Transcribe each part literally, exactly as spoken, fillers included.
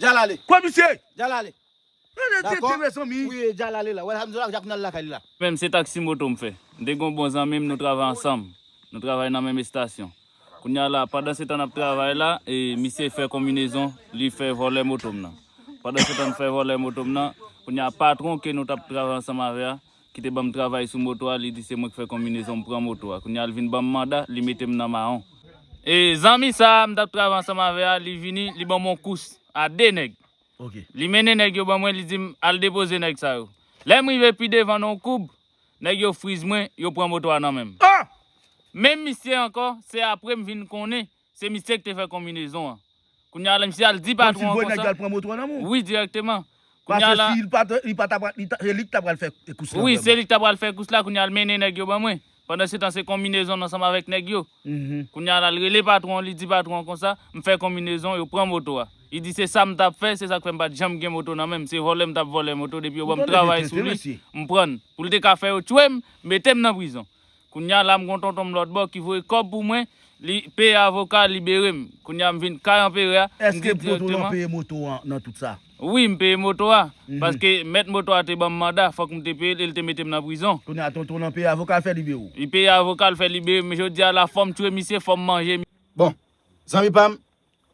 Djal ale. Kwa misye? Djal ale. Mwen te Dakò. Tete mezanmi. Wi, Djal ale la. Wè, Hamza la, Djal ale lakay li la. Menm se taksi moto m fè. M te gen yon bon zanmi m, nou travay ansanm. Nou travay nan menm estasyon. Kounye a la, pandan se tan n ap travay la, e misye fè konbinezon, li fè vòlè moto m nan. Pandan se tan l fè vòlè moto m nan, kounye a patwon ke nou t ap travay ansanm avè a, ki te ban m travay sou moto a, li di se mwen k fè konbinezon m pran moto a. Kounye a l vin ban m manda, li mete m nan mawon. E zanmi sa a m t ap travay ansanm avè a, li vini, li ban m yon kous a de nèg. Ok. Li mennen nèg yo ban mwen, li di m al depoze nèg sa yo. Lè m rive pi devan nan yon koub, nèg yo friz mwen, yo pran moto a nan men m. Ah! Menm misye ankò, se apre m vin konnen, se misye ki te fè konbinezon an. Kounye a la, misye al di patwon an Kòmsi voye nèg konsa. Al pran moto a nan men w. Wi, direkteman. Kounye a Paske la, si li pa t, li pa t ap, li ta- se li ki t ap pral fè kous la. wi, se li ki t ap pral fè kous la, kounye a l mennen nèg yo ban mwen. Pandan se tan, se konbinezon l ansanm avèk nèg yo. Mhm. Kounye a la, l rele patwon an, li di patwon an konsa, m fè konbinezon, yo pran moto a. Li di se sa m t ap fè, se sa k fè m pa t janm gen moto nan men m. Se vòlè m t ap vòlè moto, depi yo ban m Ou tande travay tete, sou li, mesye. M pran l. Pou l te ka fè yo tchwe m, mete m nan prizon. Kounye a la, m gon tonton m lòt bò ki voye kòb pou mwen, li peye avoka, libere m. Kounye a, m vin kay anperè a, m Èske di poto w nan direkteman. Peye moto an nan tout sa? Wi, m peye moto a. Mhm. Paske mèt moto a te ban m manda, fòk m te peye l, e l te mete m nan prizon. Kounye a tonton w nan peye avoka fè libere w. Li peye avoka, l fè libere m. Jodi a la, fò m tchwe misye, fò m manje. Bon, zanmi pa m,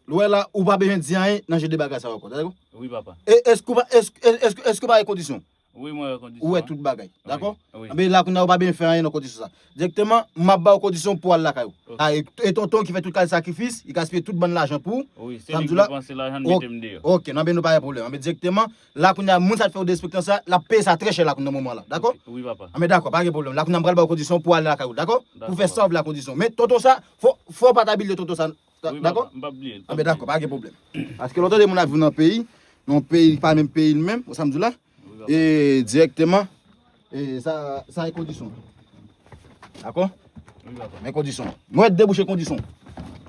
lwè la, ou pa bezwen di anyen nan jan de bagay sa yo ankò, dakò? Wi, papa. E èske ou pa, èske, èske, èske ou pa gen kondisyon? Wi, mwen wè kondisyon. Ou wè tout bagay, dakò? Wi. Anben la, kounye a, ou pa bezwen fè anyen nan kondisyon sa. Direkteman, m ap ba w kondisyon pou w al lakay ou. Ok. A, e, e tonton ki fè tout kalite sakrifis, li gaspiye tout bann lajan pou ou. Wi, se Sa m li di ki la? panse lajan, l Ok. Mete m deyò. Ok, nan ben nou pa gen pwoblèm. Anben direkteman, la kounye a, moun sa t fè w derespektan sa, l ap peye sa trè chè la kounye a nan moman la, dakò? Wi, papa. Anben dakò, pa gen pwoblèm. La kounye a, m pral ba w kondisyon pou w al lakay ou, dakò? Pou fè Dakò. Sa w vle a kondisyon. Men tonton sa, fò, fò w pa ta bliye tonton sa, Wi, dakò? papa. M p ap bliye l. Anben dakò, pa gen pwoblèm. Paske lòt de moun ap vin nan peyi, nan peyi, pa menm peyi l menm, ou sa m di la? Wi, papa. E direkteman, e sa, sa e kondisyon. Dakò? Wi, papa. Men kondisyon. Mwen debouche kondisyon.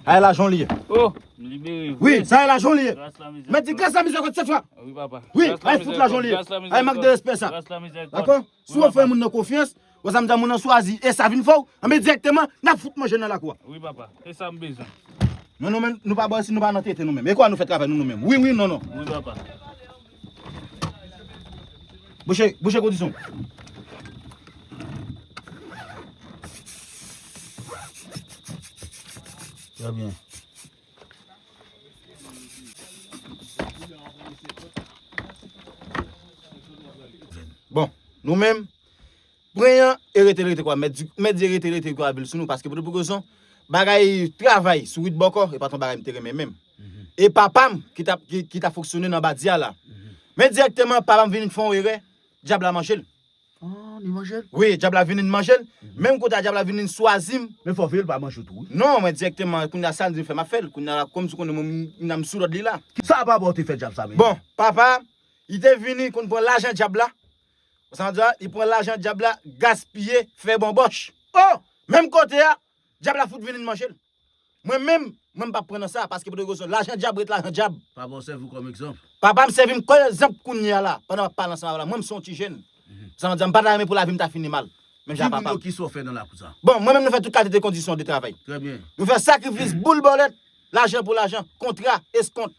Ay lajan li ye. Oh, m libere. Wi, sa e lajan li ye. Gras la mizè. Mèt di gras la mizè kot se fwa. Wi, papa. Wi, Gras la ay fout mizè. Lajan li ye. Gras la mizè. Ay mank de respè sa. Gras la mizè. Dakò? Si w fè moun nan konfyans, ou sa m di a moun nan swazi, e sa vin fè w, anben direkteman, n ap fout manje nan lakou a. Wi, papa. Se sa m bezwen. Non, nou menm, nou pa bò isi, nou pa nan tete nou menm. E kwa nou fè travay nou, nou menm? Wi, wi, non, non. Wi, papa. Bouche, bouche kondisyon. Trè byen. Bon, nou menm, pran an, e rete, rete kwa, mèt di, mèt di rete, rete kwa vil sou nou, paske pou de pou rezon, bagay travay sou wout bòkò, e pa t yon bagay m te renmen menm. E papa m, ki t ap, ki, ki t ap fonksyone nan badya la. Men direkteman, papa m vin fè yon erè, dyab la manje l. Ah, li manje l? Wi, dyab la vin manje l. Menm kote a, dyab la vin swazi m. Men fò veye l pa manje w tou, wi. Non, mwen direkteman, kounye a sa l di m fè, m ap fè l. Kounye a, kòm si w konnen mwen, m, m sou lòd li la. Sa papa w te fè dyab sa, men? Bon, papa, li te vini konn pran lajan dyab la. Ou sa m di a? Li pran lajan dyab la, gaspiye, fè banbòch. Oh! Menm kote a, dyab la fout vin manje l. Mwen menm, mwen m p ap pran nan sa, paske pou de rezon, lajan dyab ret lajan dyab. Papa w sèvi w kòm egzanp. Papa m sèvi m kòm egzanp kounye a la, pandan m ap pale ansanm avè w la, mwen m se yon ti jèn. Sa vle di, m pa ta renmen pou lavi m ta fini mal. Menm Di jan moun papa yo m. Ki sa w fè nan lakou sa? Bon, mwen menm nou fè tout kalite de kondisyon de travay. Trè byen. Nou fè sakrifis, boul bòlèt, lajan pou lajan, kontra, eskont.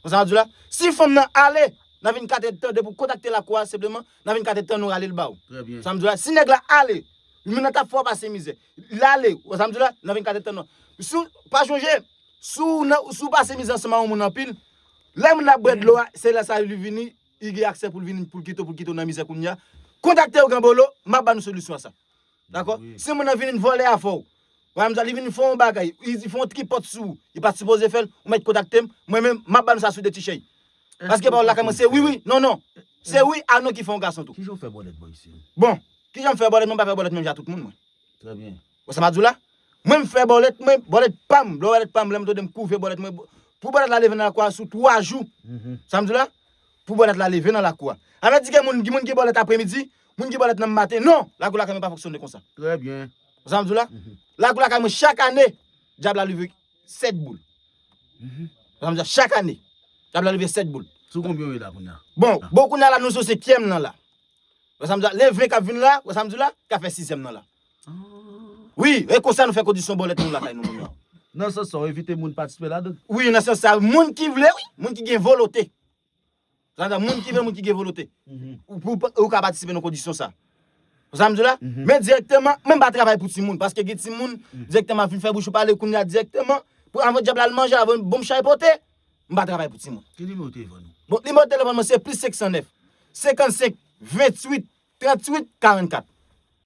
Ou sa m di la? Si fanm nan ale, nan vennkat èdtan, depi w kontakte lakou a, senpleman, nan vennkat èdtan, nou rale l ba w. Trè byen. Sa m di la? Si nèg la ale, moun nan t ap fè w pase mizè. L ale, ou sa m di la? Nan vennkat èdtan, non. Si w pa chonje, si w nan, si w pase mizè ansanm a yon moun anpil, lè moun nan ap bwè dlo a, se lè sa li vini, li gen aksè pou l vini, pou l kite w, pou l kite w nan mizè kounye a. Kontakte yo, Granbolo, m ap ba nou solisyon a sa. Dakò? Si moun nan vin vòlè afè w, pa egzanp, li vin fè yon bagay, li fè yon tripòt sou ou, li pa t sipoze fè l, ou mèt kontakte m, mwen menm, m ap ba nou sa sou de ti chèy. Paske pawòl lakay mwen se wi, wi, non, non. Se wi, a non ki fè yon gason tou. Ki jan w fè bòlèt bò isi? Bon, ki jan m fè bòlèt, mwen pa fè bòlèt menm jan ak tout moun, mwen. Trè byen. Ou sa m ap di w la? Mwen, m fè bòlèt, mwen, bòlèt pa m, lè w bòlèt pa m, lè m tande m kouve bòlèt mwen, pou bòlèt la leve nan lakou a sou twa jou. Sa m di w la? Pou bòlèt la leve nan lakou a. Avè di gen moun, gen moun ki bòlèt apremidi, moun ki bòlèt nan maten. Non, lakou lakay mwen pa fonksyone konsa. Trè byen. Ou sa m di w la? Lakou lakay mwen chak ane, dyab la leve sèt boul. Ou sa m di w la? Chak ane, dyab la leve sèt boul. Sou konbyen w ye la kounye a? Bon, bon kounye a la, nou sou senkyèm nan la. Ou sa m di w la? Le ven k ap vin la, ou sa m di w la? K ap fè sizyèm nan la. Wi, e konsa nou fè kondisyon bòlèt nou lakay nou kounye a. Nan sans sa, w envite moun patisipe ladan? Wi, nan sans sa, moun ki vle, wi, moun ki gen volonte. Sa vle di, moun ki vle, moun ki gen volonte. Ou, ou, ou ka patisipe nan kondisyon sa. Sa m di la? Men direkteman, men m pa travay pou timoun, paske gen timoun direkteman ap vin fè bouch ou pale kounye a direkteman, pou avan dyab la al manje, avan bon chay pote, m pa travay pou timoun. Ki nimewo telefòn ou? Bon, nimewo telefòn mwen se plis senk san nèf, senkannsenk, venntuit, tranntuit, karannkat.